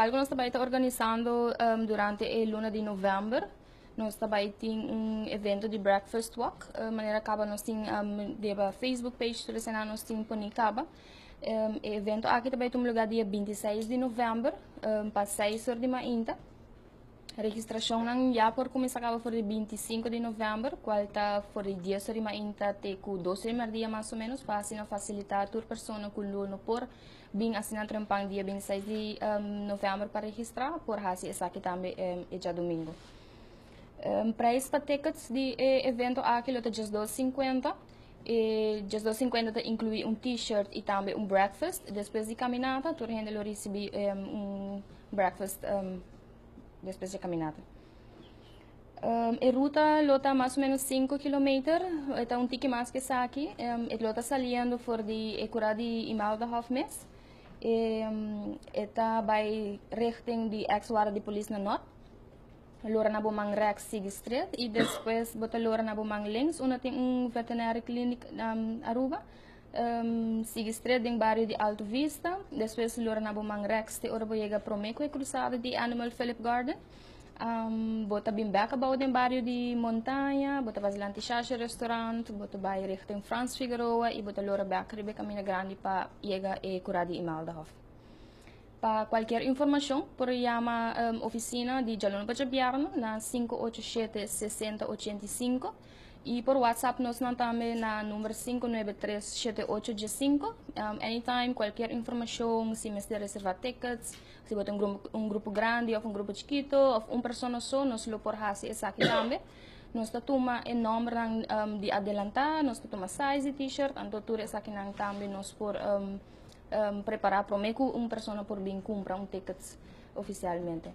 Loke nos tambe ta organisando durante e luna di november, nos tambe tin un evento di breakfast walk, manera caba nos tin riba Facebook page, tur esaki nos tin poni caba. E evento aki tambe tin luga dia 26 di november, pa 6 or di mainta. Registracion ya por cuminsa caba for di 25 di november, cual ta for di 10 or di mainta te cu 12 di merdia mas o menos, pa asina facilita tur persona cu no por bin asina trempan dia 26 di november pa registra, por haci esaki tambe e diadomingo. Prijs pa tickets di evento aki lo ta 12,50 y 12,50 ta inclui un t-shirt y tambe un breakfast. Despues di caminata, tur hende lo ricibi un breakfast despues di caminata. E ruta lo ta mas o menos 5 km, ta un tiki mas cu esaki. E lo ta saliendo for di e cura di Imeldahof mes. E ta bay richting di ex-warda di polis na Noord. Lora na bo man rechts, sigui straight y despues bo ta lora na bo man links, unda tin un veterinary clinic Aruba. Sigui straight den bario di Alto Vista, despues lora na bo man rechts te ora bo yega prome cu e cruzada di Animal Philip Garden. Bo ta bin back abou den bario di Montaña, bo ta pasa dilanti Shasha Restaurant, bo ta bay richting Frans Figueroa y bo ta lora back riba e camino grandi pa yega e cura di Imeldahof. Pa cualkier informacion, por yama oficina di dialuna pa diabierna na 587 6085 y por WhatsApp nos nan tambe na number 593 7815. Anytime, cualkier informacion, si mester reserva tickets, si bo tin un grupo grandi of un grupo chikito of un persona so, nos lo por haci esaki tambe. Nos ta tuma e nomber di adelanta, nos ta tuma size di t-shirt, anto tur esaki nan tambe nos por prepara prome cu un persona por bin cumpra un tickets oficialmente.